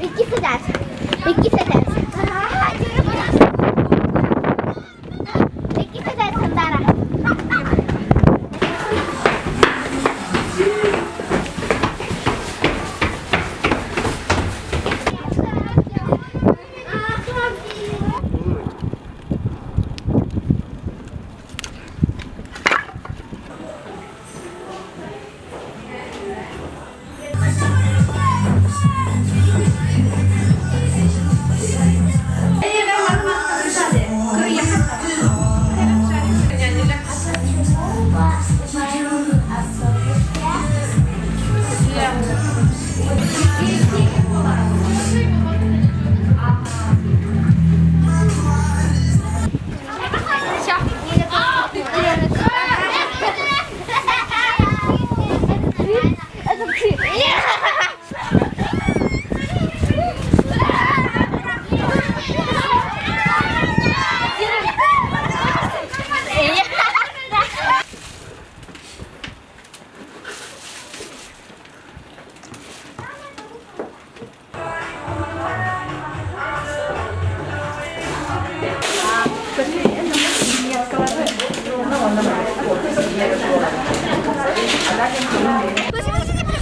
Иккис этээс. Иккис этээс. Иккис этээс Сандара.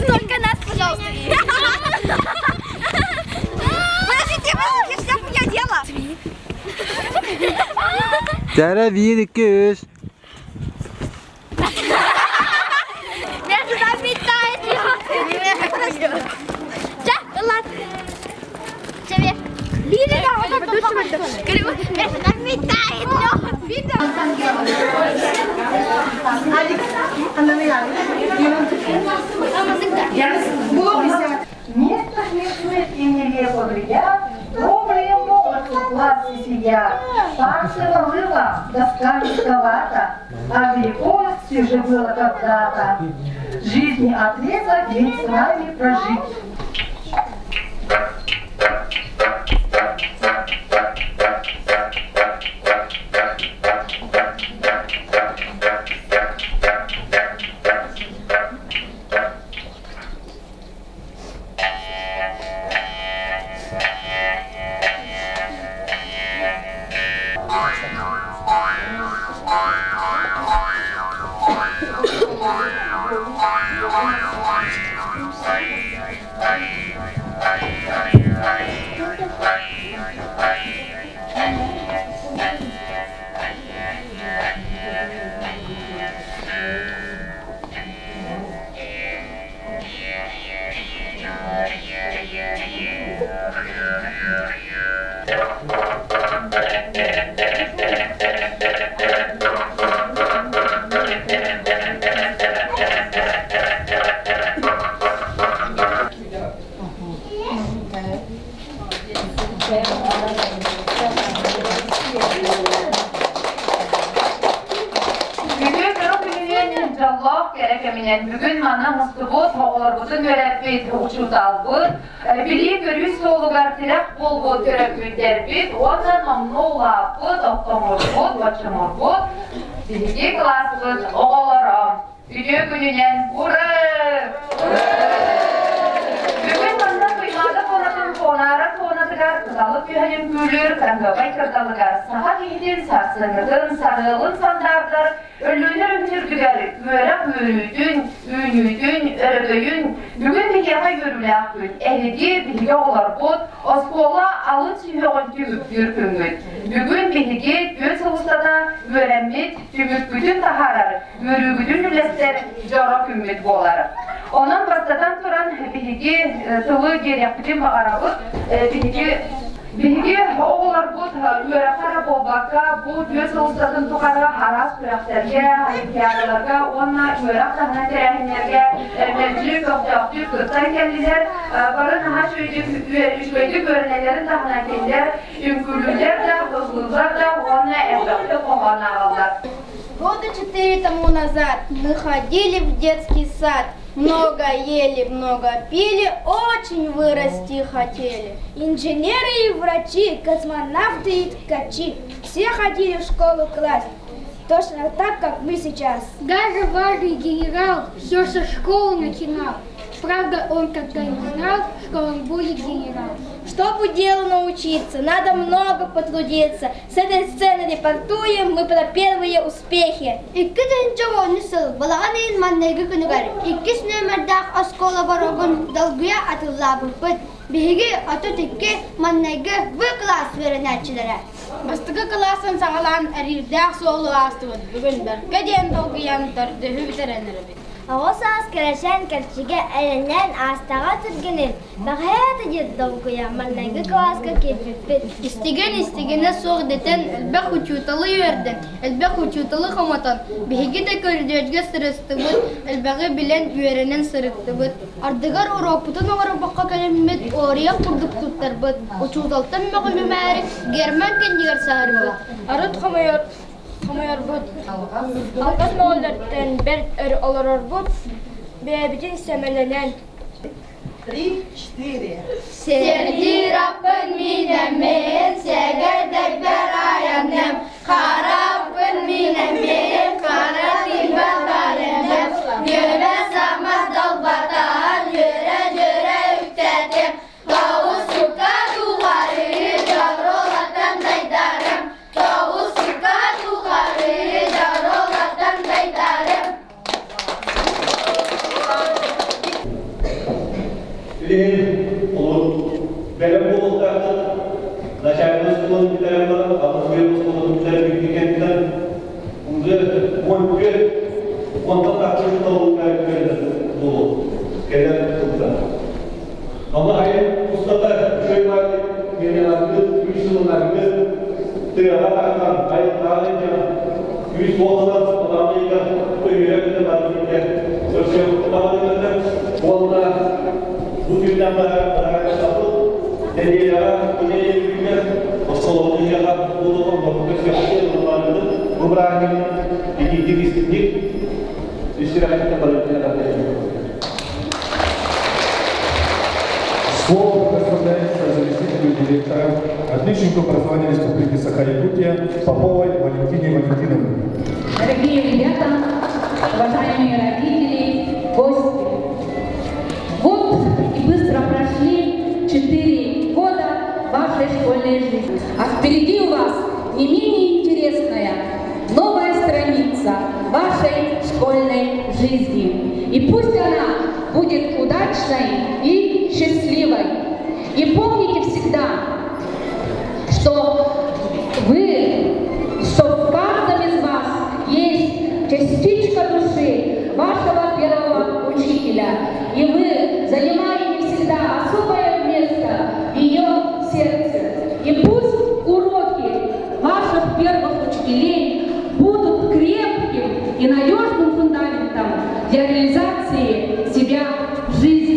Только нас, пожалуйста. Подождите, я шляпу не одела. Дәрә 1 2 3. Меня сюда метает. Место смешных и нелепых ребят, добрые молодцы в классе сидят. Паршиво было, доска низковата, а велико все же было когда-то. Жизни отрезок ведь с нами прожить. Бүгүн өрө күнүнэн дьоллоох кэрэ кэминэн бүгүн маны мустубут, оҕолорбутун үөрэппит учууталбыт, билии-көрүү суолугар тирэх буолбут төрөппүттэрбит уонна номнуо улааппыт, оттомурбут, боччумурбут биһиги кылааспыт оҕолоро. Үтүө күнүнэн ура! Бүгүн манна Туймаада куоратын Куонаара туонатыгар кыталык түһэн үҥкүүлүүр кыраһыабай кырдалыгар саха киһитин сарсыҥҥытын, сарыалын сандаардар Өлүөнэ үрдүгэр үөрэх үөрүүтүн, үүнүүтүн, өрөгөйүн бүгүн биһиэхэ үөрүүлээх күн. Эһиги, биһиги оҕолорбут, оскуола алын сүһүөҕүн түмүктүүр күҥҥүт. Бүгүн биһиги түөрт сыл устата үөрэммит, түмүкпүтүн таһаарар, үөрүүбүтүн үллэстэр дьоро күммүт буолар. Онон бастатан туран биһиги тылы биэриэхпитин баҕарабыт. Биһиги Биһиги оҕолорбут үөрэххэ эрэ буолбакка, бу түөрт сыл устатын тухары араас күрэхтэргэ, олимпиадаларга уонна үөрэх таһынан тэрээһиннэргэ мэлдьи көхтөөхтүк кыттан кэллилэр. Бары наһаа үчүгэйдик үчүгэйдик үөрэнэллэрин таһынан кинилэр үҥкүүлүүллэр да, ыллыыллар да уонна элбэхтик хоһоон ааҕаллар. Года четыре тому назад мы ходили в детский сад. Много ели, много пили, очень вырасти хотели. Инженеры и врачи, космонавты и ткачи все ходили в школу класс, точно так, как мы сейчас. Даже важный генерал все со школы начинал. Правда, он тогда не знал, что он будет генерал. Чтобы делу научиться, надо много потрудиться. С этой сцены репортуем мы про первые успехи. 2010 сыл балаҕан ыйын маҥнайгы күнүгэр иккис нүөмэрдээх оскуола боруогун долгуйа атыллаабыппыт. Биһиги 32 маҥнайгы В кылаас үөрэнээччилэрэ. Бастакы кылаастан саҕалаан эриирдээх суолу аастыбыт. Бүгүн бэркэ диэн долгуйан төрдүһү бүтэрэн эрэбит. Оҕо саас кэрэчээн кэрчигэ эрэнэн аастаҕа түргэнин, бэҕэһээ да диэн долгуйа маҥнайгы кылааска киирбиппит. Истигэн истигэнэ суох дэтэн, элбэх учууталы үөрдэн, элбэх учууталы хомотон, биһиги да көрүдүөргэ сырыстыбыт, элбэҕи билэн үөрэнэн сырыттыбыт. Ардыгар уруокпутун оҥорбокко кэлиммит, уоруйах курдук туттарбыт, учууталтан мөҕүлүмээри Герман кэннигэр саһарбыт. Арыт хомойор хомойорбут, алҕас моҕоллортон бэрт өр олорорбут, бэйэбитин сэмэлэнэн Три, четыре. Сэргиир аппын миинэммин, сэгэрдэрбэр айаным, хараппын миинэммин, хара тыыммар барыным, үөмэ самас далбатаан, үөрэ-дьүөрэ үктэтим, тоҕус сука тухары дьорулатан дайдарым, тоҕус сука тухары дьорулатан дайдарым. Билигин олор бэлэм буолуохтаахтар. Начальнай оскуоланы бүтэрэн баран, алын үөрэх оскуолатын бүтэрбиккэ кэнниттэн уже 11 онтон тахса толук буолуо кэлэр сылга. Ама айан устата үчүгэй баайы миэнэлэргит, үс сылынаргыт тыаҕа тахсан айылҕаҕа илдьэн күүс буоллар балаҕан өйүөрэ көтө барбытыгар көрсүөхпүт уонна бу күннэн бараакасабыл нэдиэлэҕэ бу нэдиэлэ оскуолабытыгар буолуон көрсүөхпүт бу бырааһынньыгын итиитик истиҥник үс сүрэхтэн барытын Слово предоставляется заместителю директора, отличнику образования Республики Саха-Якутия Поповой Валентине Валентиновне. Дорогие ребята, уважаемые родители, гости. Вот и быстро прошли 4 года вашей школьной жизни. А впереди у вас не менее интересная новая страница вашей школьной жизни. И пусть она будет удачной и счастливой. И помните всегда, что вы, что в каждом из вас есть частичка души вашего первого учителя. И вы занимаете всегда особое место в ее сердце. И пусть уроки ваших первых учителей будут крепким и надежным фундаментом для реализации себя в жизни.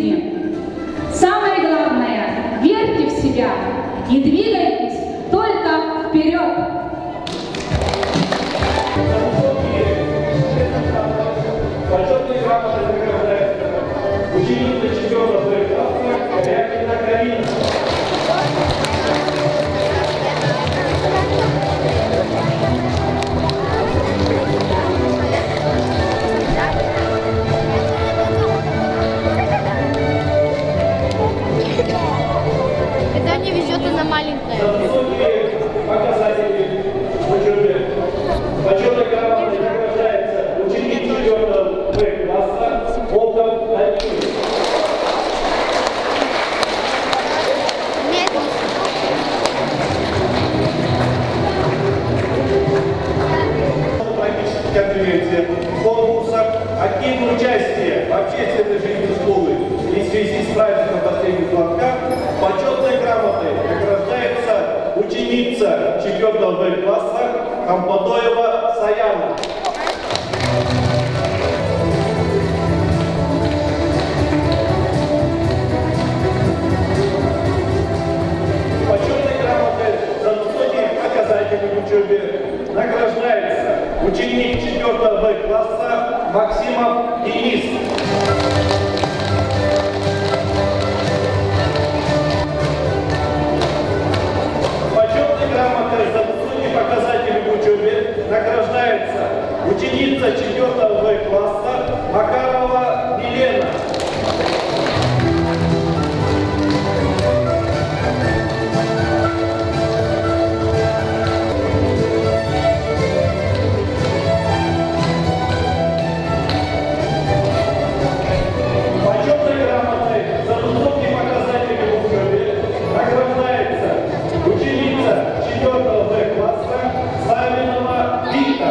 Самое главное, верьте в себя и двигайтесь только вперед! Почетной грамотой награждается ученица четвертого класса Корякина Карина. ученица 4 В класса Компадоева Саяна. Почетной грамотой за высокие показатели в учебе награждается ученик 4 В класса Максимов Денис. Почетной грамотой за высокие показатели в учебе награждается ученица 4 В класса Макарова Милена. Почетной грамотой за высокие показатели в учебе награждается ученица 4 В класса Савинова Вита.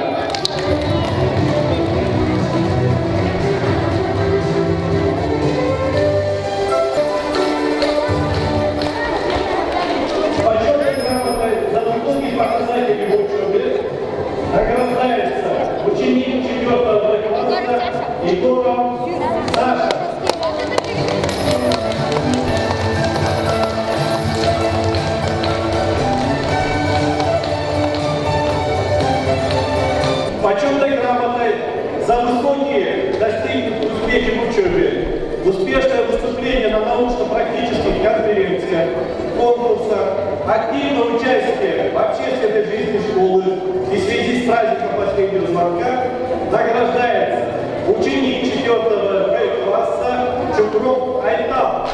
Почетной грамотой за высокие показатели в учебе награждается ученик 4 В класса Егоров Саша. Почетной грамотой за высокие достигнутые успехи в учебе, успешное выступление на научно-практических конференциях, конкурсах, активное участие в общественной жизни школы и в связи с праздником последнего звонка награждается ученик 4 В класса Чукров Айтал.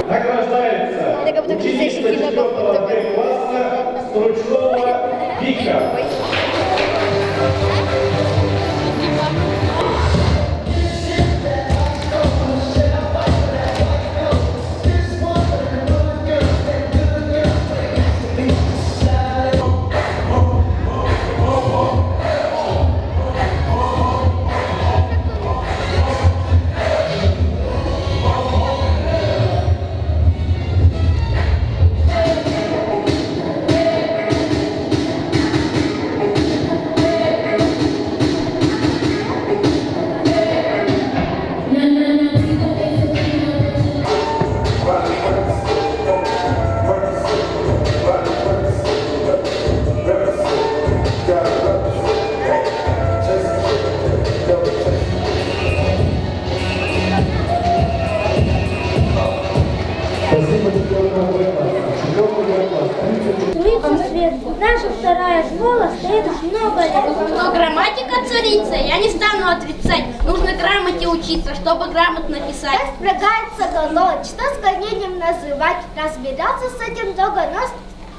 Награждается ученица 4 В класса Стручкова Вика. Спасибо четвертому В классу. Четвертый В класс. 34. Царица сверху. Наша вторая школа стоит уж много лет. Но грамматика царица, я не стану отрицать. Нужно грамоте учиться, чтобы грамотно писать. Как спрягается гало, что склонением называть, разбираться с этим долго, но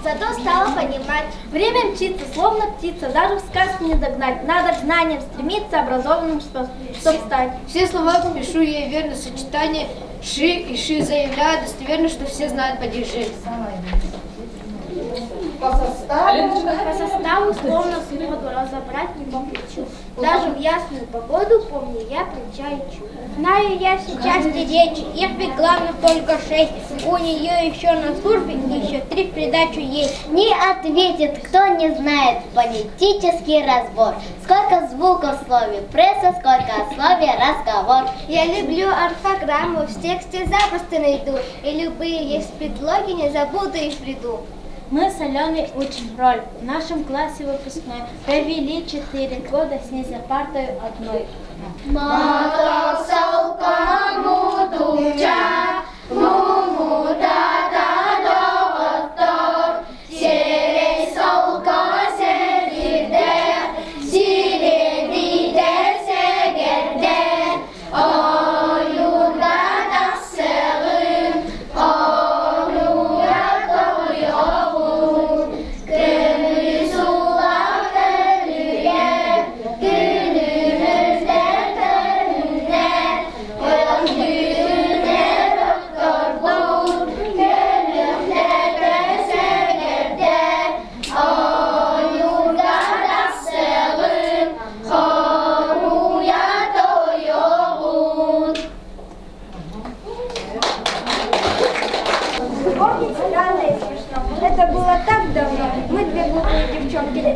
зато стала понимать. Время мчится, словно птица, даже в сказке не догнать. Надо к знаниям стремиться, образованным, чтоб стать. Все слова пишу я верно, сочетание ши и ши заявляю достоверно, что все знают падежи. По составу. По составу словно сходу разобрать не по плечу. Даже в ясную погоду, помню, я плеча и чу. Знаю я все части речи, их ведь главных только шесть. У нее еще на службе еще три в придачу есть. Не ответит, кто не знает фонетический разбор. Сколько звуков в слове пресса, сколько в слове разговор. Я люблю орфограмму, в тексте запросто найду. И любые есть предлоги, не забуду их в бреду. Мы с Аленой учим роль. В нашем классе выпускной провели 4 года с ней за партой одной. Күнүмүздер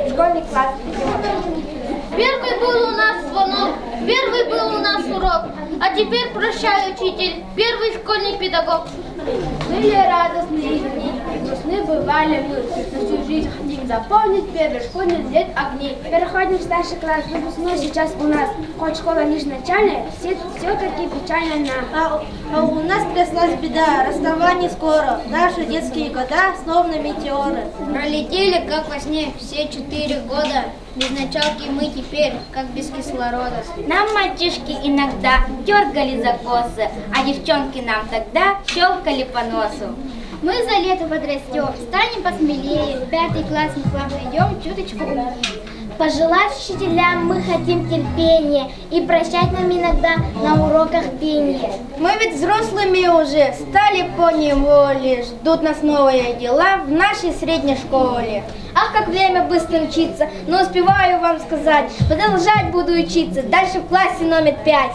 школьный класс. Первый был у нас звонок, первый был у нас урок, а теперь прощай, учитель, первый школьный педагог. Были радостные дни, и грустны бывали мы, но всю жизнь хотим запомнить первый школьный лет огней. Переходим в старший класс, выпускной сейчас у нас. Хоть школа лишь начальная, все, все-таки печально нам. А у нас тряслась беда, расставание скоро. Наши детские года словно метеоры. Пролетели, как во сне, все 4 года. Без началки мы теперь, как без кислорода. Нам мальчишки иногда дергали за косы, а девчонки нам тогда щелкали по носу. Мы за лето подрастем, станем посмелее, в 5 класс мы к вам придем, чуточку умнее. Пожелать учителям мы хотим терпения и прощать нам иногда на уроках пение. Мы ведь взрослыми уже стали по неволе, ждут нас новые дела в нашей средней школе. Ах, как время быстро мчится, но успеваю вам сказать, продолжать буду учиться, дальше в классе номер 5.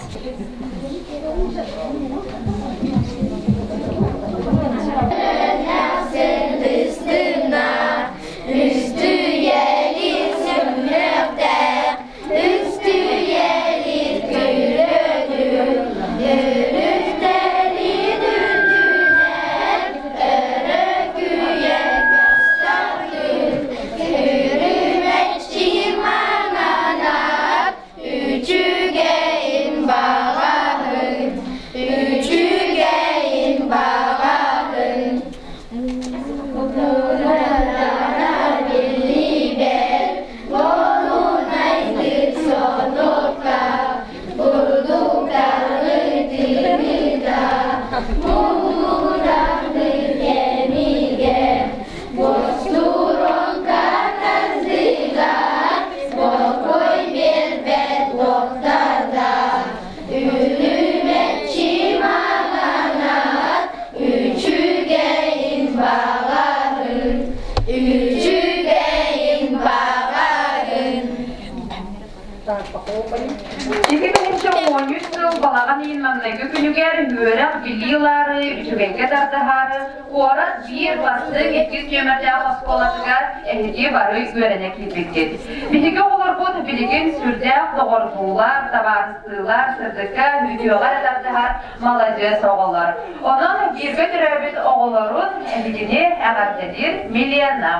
Ити тыһыынча 13 сыл балаҕан ыйын маҥнайгы күнүгэр үөрэх билии ылаары, үчүгэйгэ тардыһаары куорат биир бастыҥ иккис нүөмэрдээх оскуолатыгар эһиги бары үөрэнэ киирбиккит. Биһиги оҕолорбут билигин сүрдээх доҕордуулар, табаарыстыылар, сырдыкка, үтүөҕэ эрэ тардыһар маладьыас оҕолор. Онон бииргэ төрөөбүт оҕолорун эһигини эҕэрдэлиир Милена.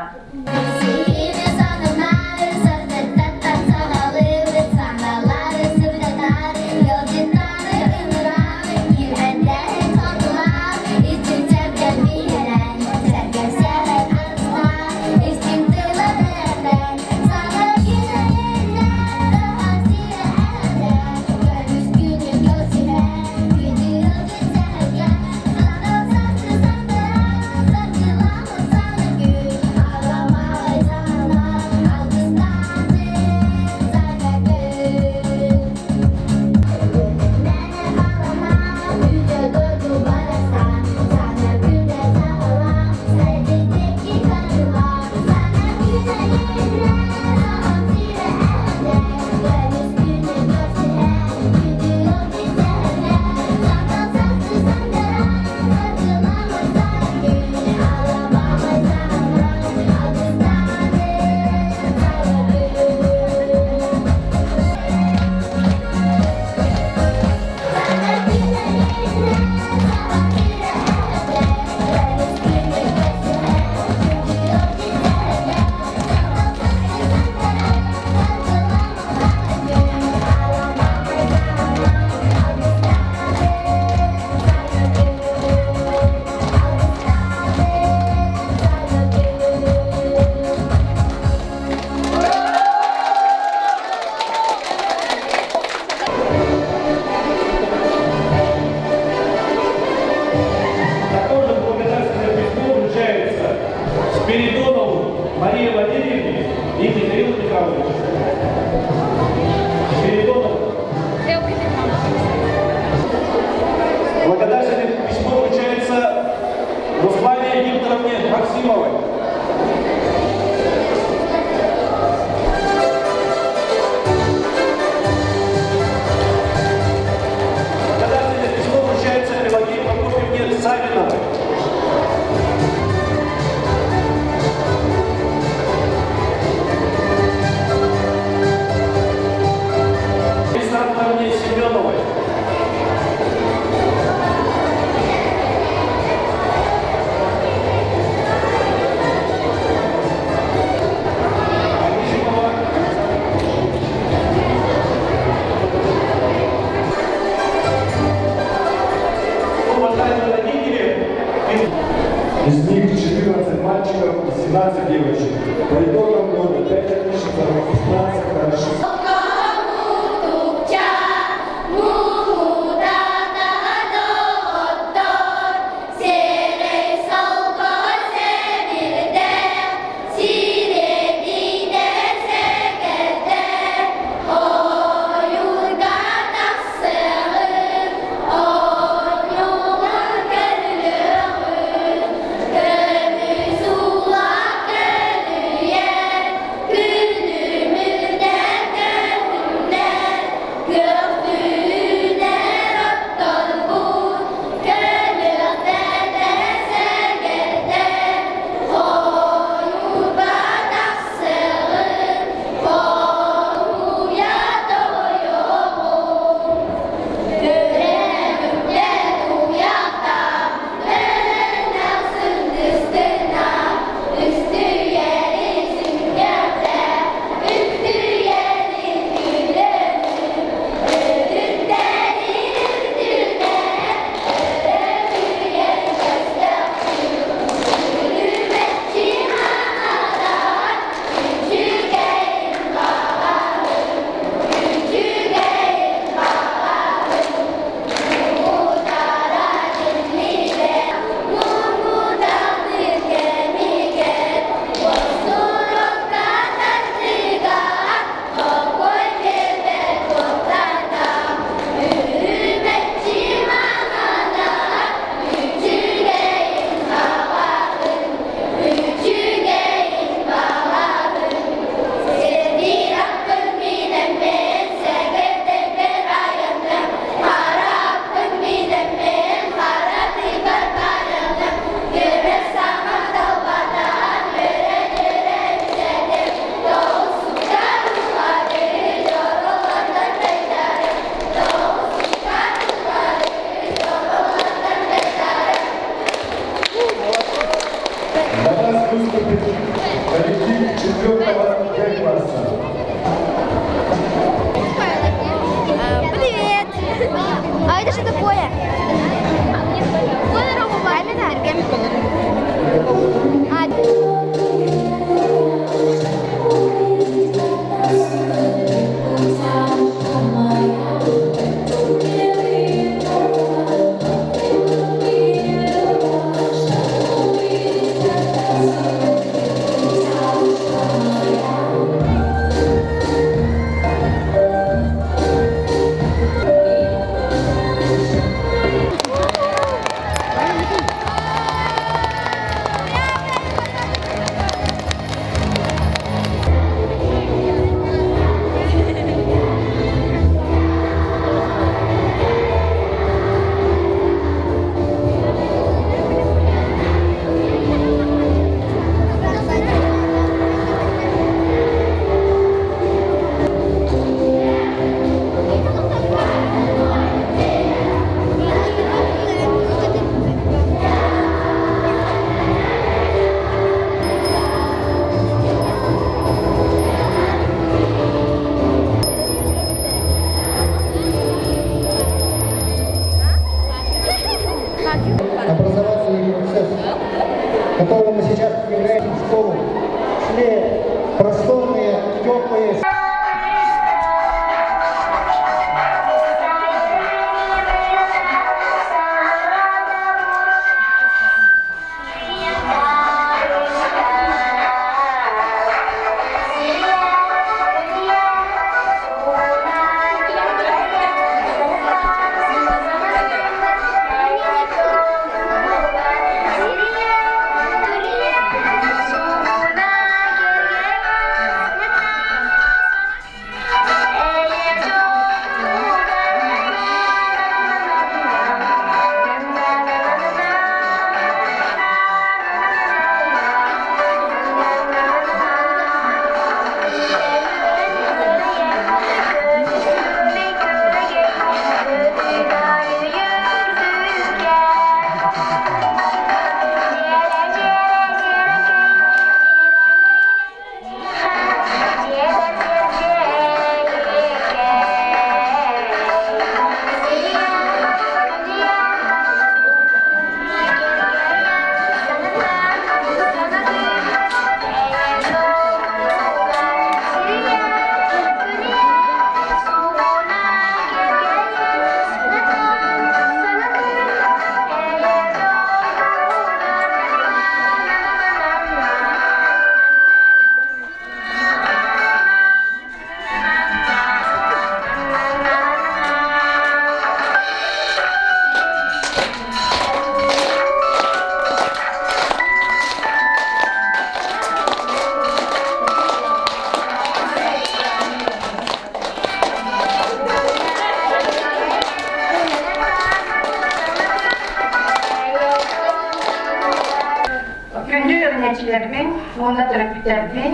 Уонна төрөппүттэрбин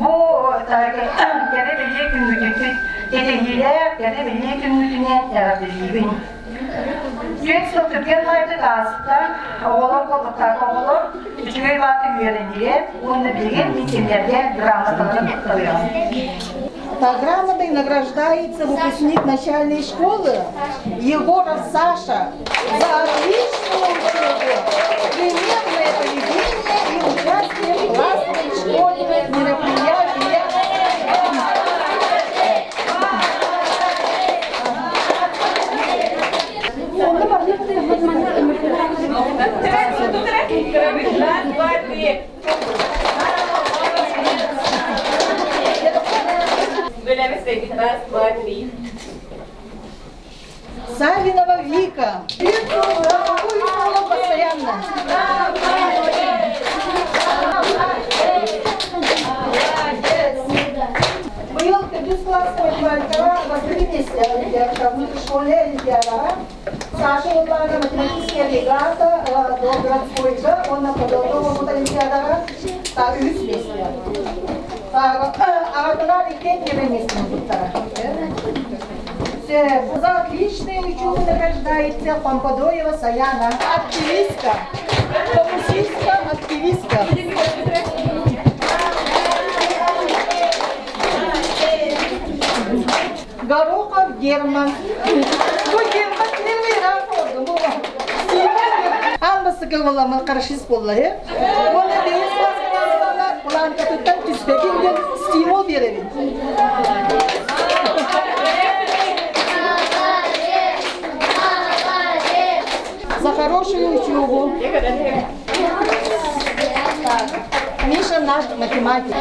бу кэрэ бэлиэ күҥҥүтүн кэтэһиилээх кэрэ бэлиэ күҥҥүтүнэн эҕэрдэлиибин. Түөрт сыл түргэн баайдык ааста, оҕолор оҕолор үчүгэй бааты үөрэннилэр уонна билигин мин кинилэргэ грамоталарын туттарыаҕым. Грамотой награждается выпускник начальной школы Егоров Саша за отличную учебу, примерное поведение и участие в классных школьных мероприятиях. Савинова Вика. Какую постоянно? Быйыл төрдүс кылааска математикаҕа бастакы миэстэ школьнай олимпиадаҕа Саша Уллаана математическая регата городскойга уонна Подолга буолбут олимпиадаҕа үһүс миэстэ. Аҕатынаан иккиэн первый миэстэни ылбыттара. За отличную учебу награждается Помпадоева Саяна, активистка, коммунистка, активистка. Горохов Герман. Бу Герман первый раз oldu. Бу Аан бастакы буолла хорошист буолла э. Уонна бэйэс планкатыттан түспэтин диэн стимул биэрэбин. За хорошую учебу. Миша наш математик.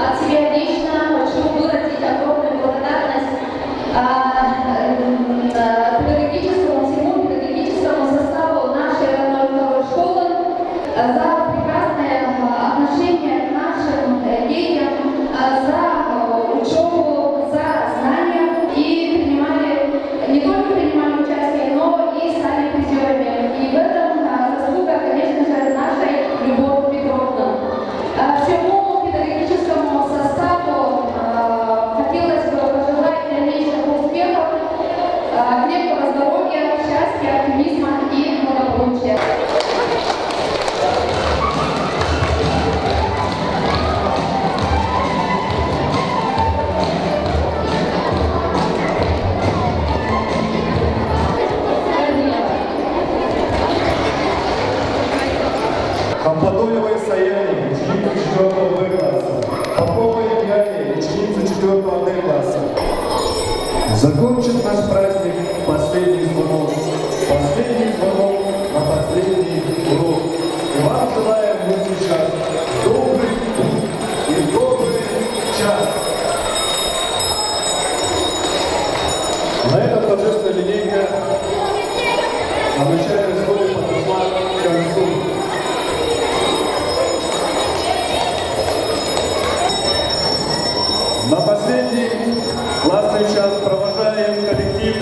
От себя лично хочу выразить огромную благодарность педагогическому, всему педагогическому составу нашей родной второй школы за прекрасное отношение к нашим детям, за учебу, за знания и принимали, не только принимали участие, но и стали призерами. И в этом заслуга, конечно же, нашей Любовь Петровны. Всему педагогическому составу хотелось бы пожелать дальнейших успехов, крепкого здоровья, счастья, оптимизма и благополучия. Компадоевой Саяне, ученица 4 В класса. Поповой Яне, ученица 4 Д класса. Закончит наш праздник последний звонок. Последний звонок на последний урок. И вам желаем мы сейчас добрый путь и добрый час. На этом торжественная линейка на начальной школе подошла к концу. На последний классный час провожаем коллектив.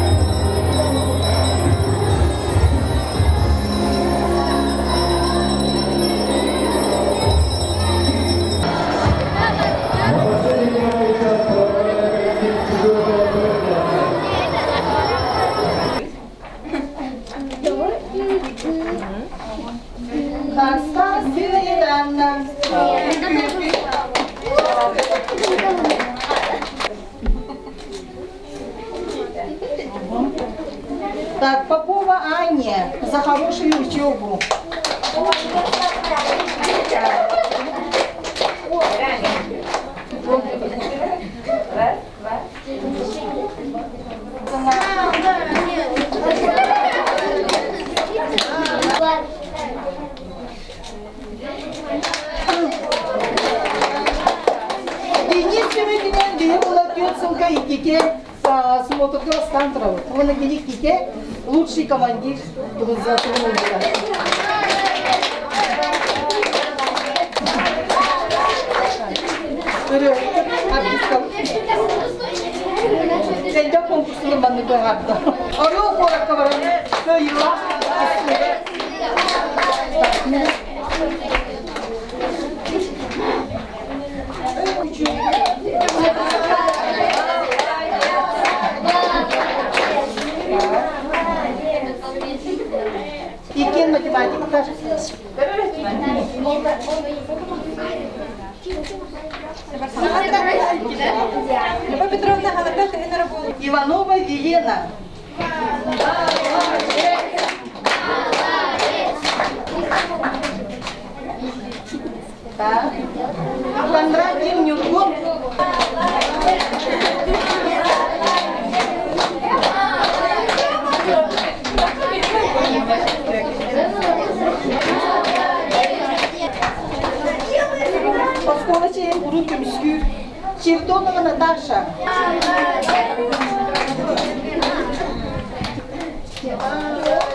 На последний классный час провожаем коллектив 4 Б класса. Так, Старостина Анна. Так, Попова Аня за хорошую учебу. икките смотрга бастаан турабыт. Уонна кини икките лучший командир тугун ылбыта. Элбэх конкурсунан маннык оҥордо. Орел куоракка баран кыайыылаах Иккиэн математиктар. Любовь Петровна Халата Иванова Елена. Так. Кондратьев Нюргун. Оскуола чэйин урут көмүскүүр Чердонова Наташа.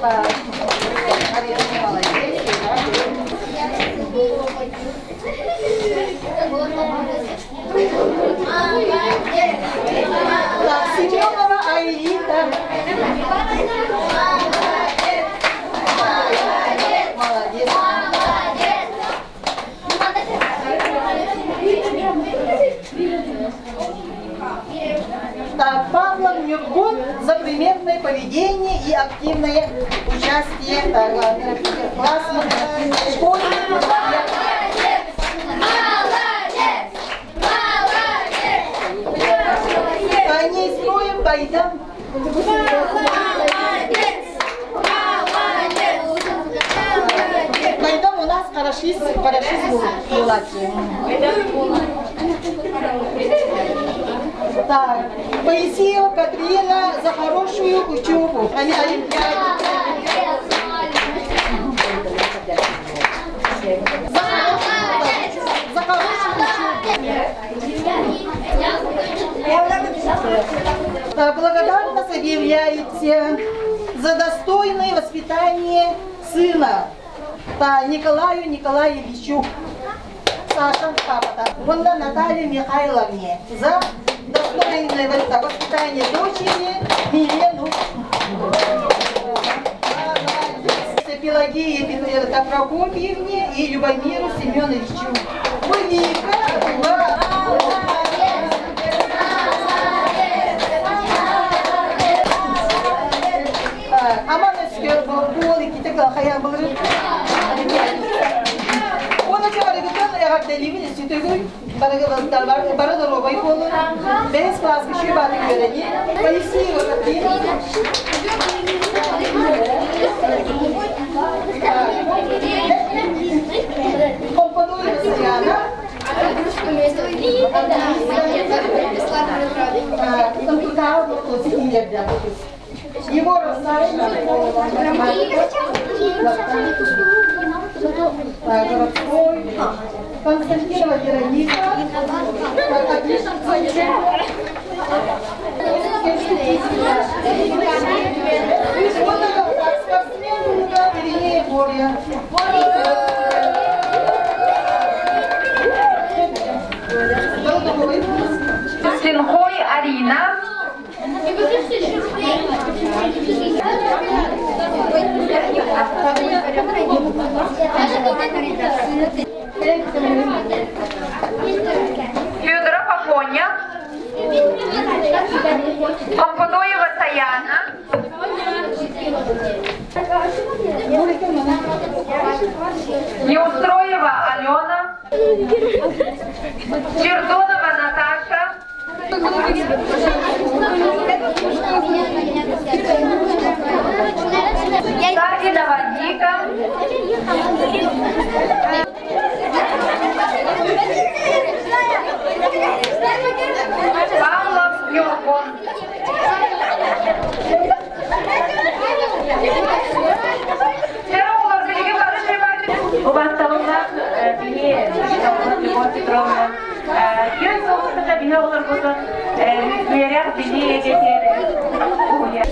Так, Семенова Аэлита. Молодец. Так, Павлов Нюргун за примерное поведение и активное участие в классном школе. Они строим Байдам. Байдам у нас хорошист, хорошист буолааччы. Так, Моисеева Катрина за хорошую учебу. Они олимпиаде. За хорошую учебу. Благодарность объявляете за достойное воспитание сына Николаю Николаевичу. Саша папа. Вон Наталье Михайловне за достойное воспитание дочери Милену. Пелагее Прокопьевне и Любомиру Семеновичу. Вика, Аман өскө буол икките хайа былырын. Оны барыгытын эҕэрдэлиибин сүтөгүл барыгы бары доруобай буолун. Бэһис класска шүй бааты үөрэни. Моисеева Катрина. Компадуева Саяна. Егоров Саша. Городской. Константинова Вероника. Спортсмен Иринея Боря. Синхой Арина. Федоров Афоня. Помпадоева Саяна. Неустроева Алена. Чердонова Наташа. Савинова Ника. Павлов Юргун. Убатталылах биһи Любовь Петровна күн соҕустата биһи оҕолорбутун үөрэ билии эйгэтигэр уһуйар.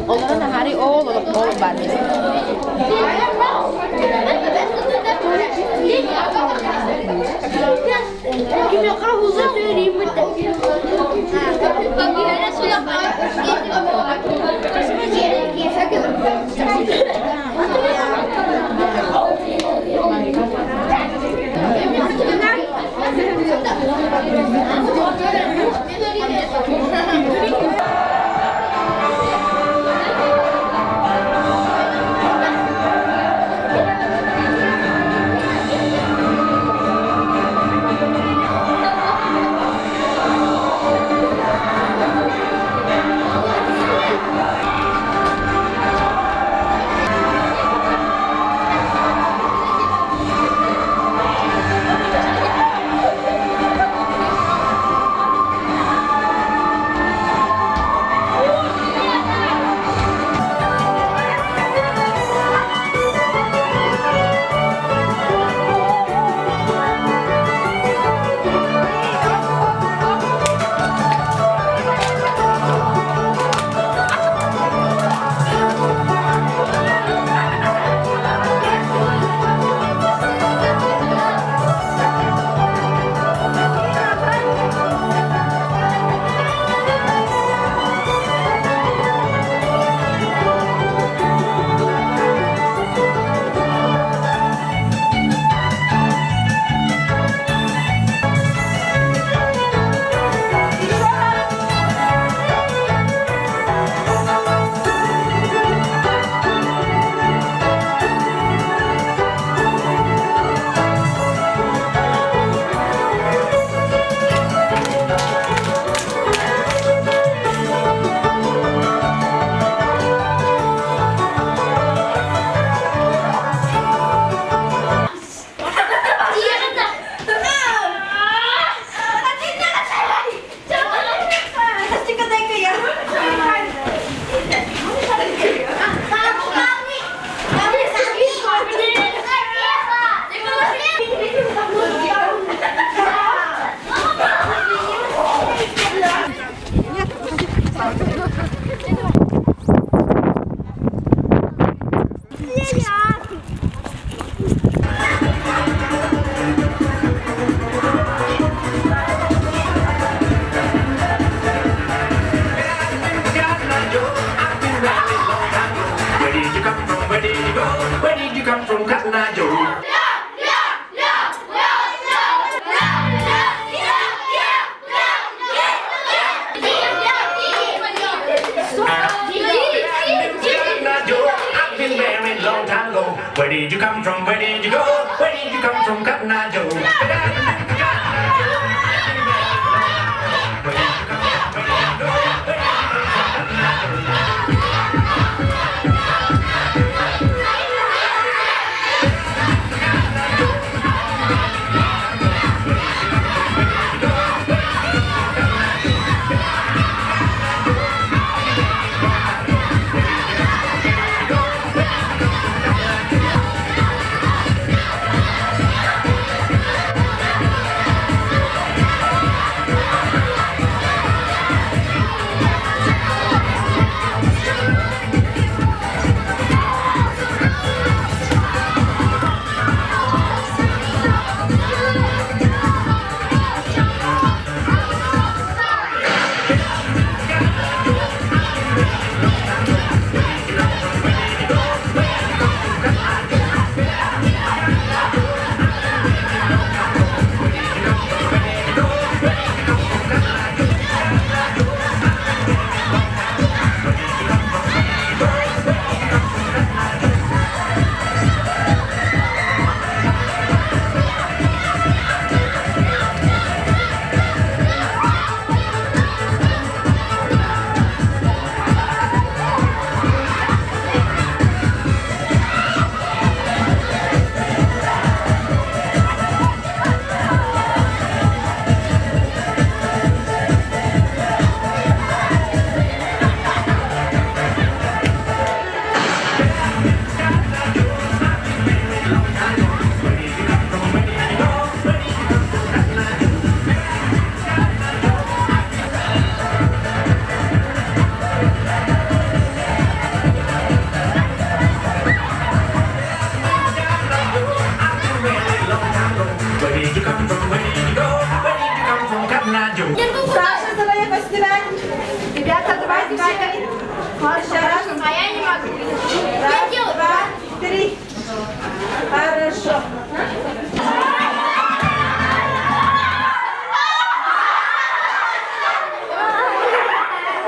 Олорон аһари ол ол бар. Where did you come from? Where did you go? Where did you come from, Cotton Eye Joe? Cotton Eye Joe, I've been married long time ago. Where did you come from? Where did you go? Where did you come from, Cotton Eye Joe? Еще раз. А я не могу. Раз, два, три. Хорошо.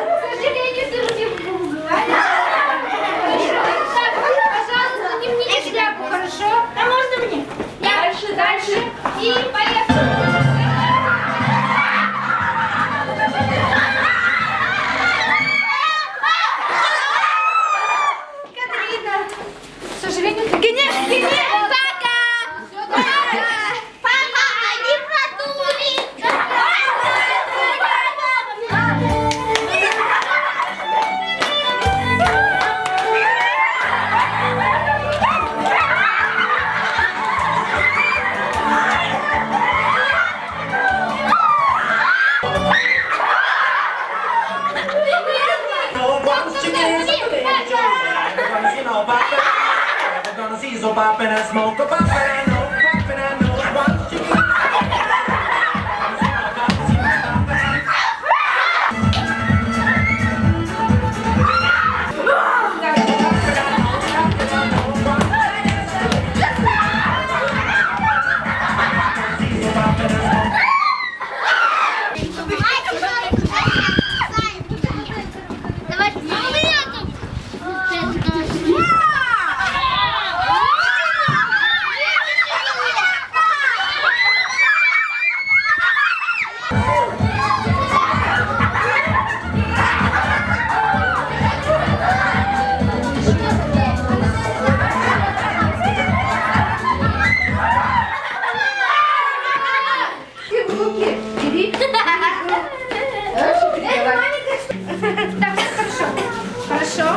К сожалению, ты не Так, пожалуйста, не мните шляпу, хорошо? А можно мне? Дальше, дальше. И поехали. Катерина. К сожалению, ты... Гене, Гене, пока! Папа, они продули! Smoke a pop and I know, pop and I know, one chicken. Давай, а у меня тут. Ты в руки бери. Так, хорошо. Хорошо.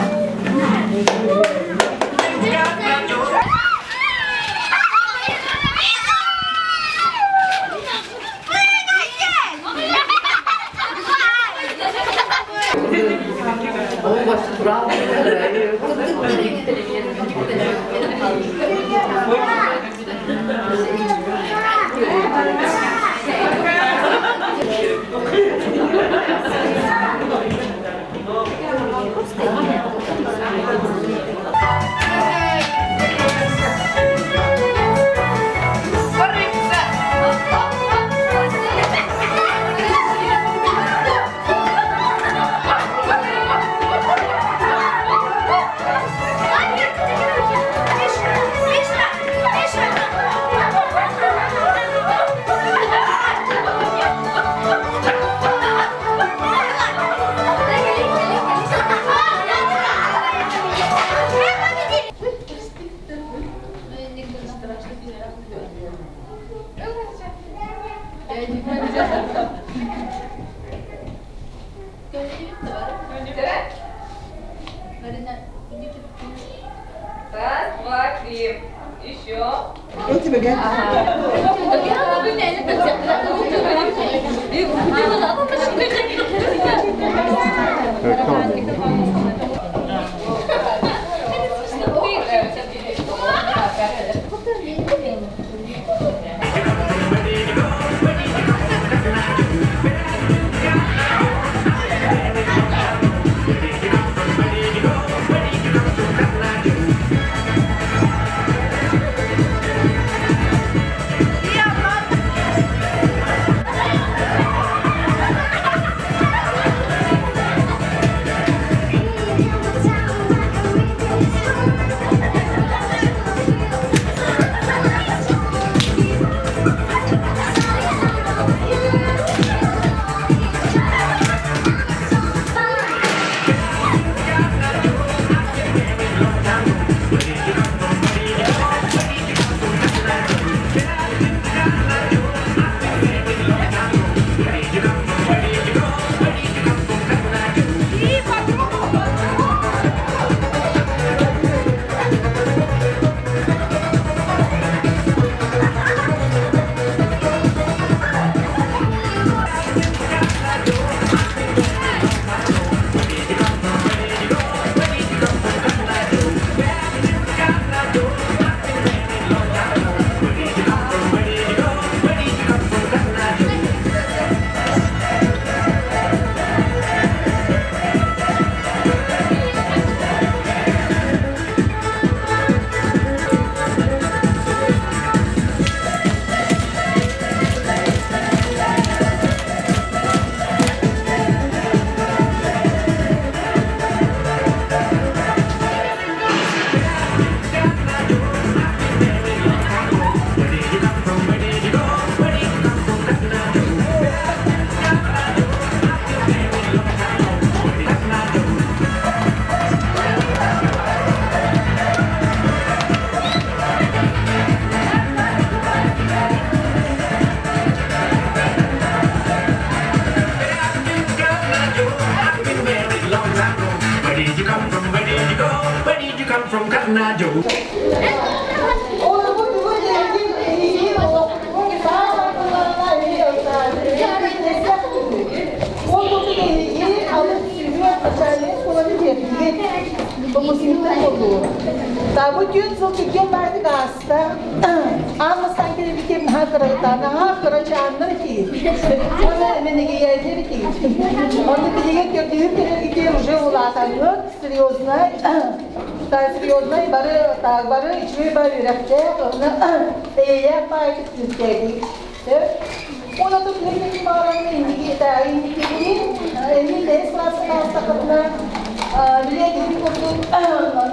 Раз, два, три. Еще. Eye Joe. Табы түн сыл түгген барды гаста. Аммастан келебитем наха кырайтана кырачааннар ки. Оны менегеядер ки. Оны билеген көрдүгүм келегитем уже улаатаңыт серьезно. Та серьезно бары та бары ичмей бар үрәктә, оны эйя пайты түстәги. Оны тут билеген бараны индиги та индиги эми дес классы астакытна билеген курдук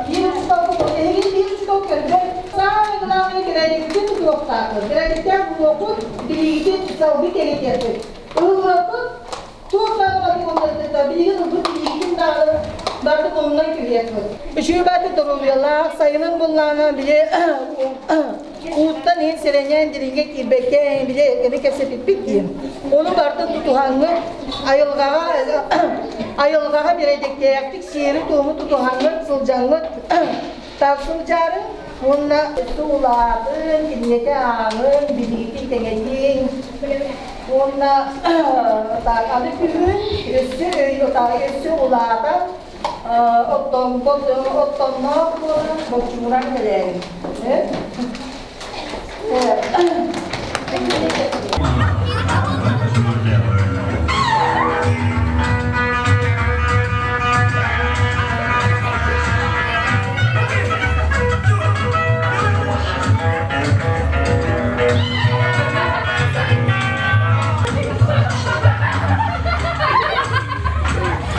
бир стол эги бир стол көрдө. Самое главное кирәлектен туктакы. Кирәлектен булокут билигитен салби керекерди. Ыллапыт туктагы билигин ылбыт билигин дагы барды оннан кирекмит. Үшүү баты торуялах сайынын буллана биле Уттан ин серенен диринге кирбекке биле эми кесепиппит дием. Оны барды тутухаңы айылгага айылгага бередектээктик сиери тууму тутухаңы сылжаңы тасылжары Онна суулаатын, киниэте ааҥын, билигитин тэҥэтиҥ. Онна аны күһүн өссө өй өссө улаатан оттон оттонноох буолан боччугуран кэлээрин.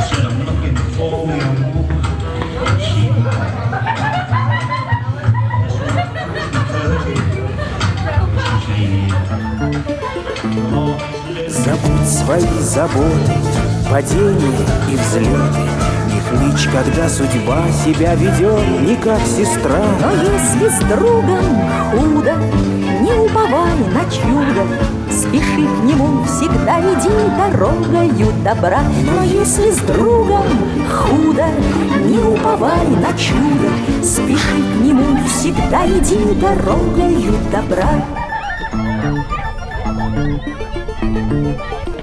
Said I'm looking for me a woman. She Забудь свои заботы, падения и взлеты. Не хнычь, когда судьба себя ведет не как сестра. Но если с другом худо, не уповай на чудо, Спеши к нему, всегда иди дорогою добра. Но если с другом худо, не уповай на чудо, Спеши к нему, всегда иди дорогою добра.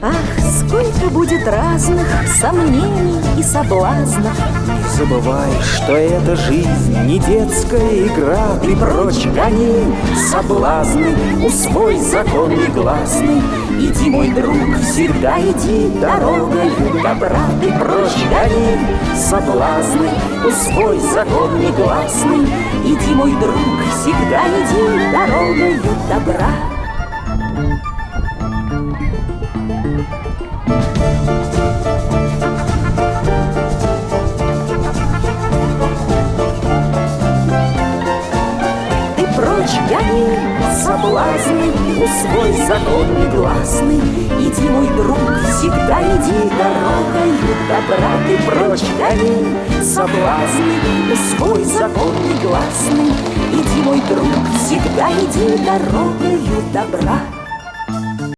Ах, сколько будет разных сомнений и соблазнов. Не забывай, что эта жизнь не детская игра. Ты прочь гони соблазны, усвой закон негласный. Иди, мой друг, всегда иди дорогою добра. Ты прочь гони соблазны, усвой закон негласный. Иди, мой друг, всегда иди дорогою добра. Ты прочь гони соблазны, усвой закон негласный. Иди, мой друг, всегда иди дорогою добра. Ты прочь гони соблазны, усвой закон негласный. Иди, мой друг, всегда иди дорогою добра.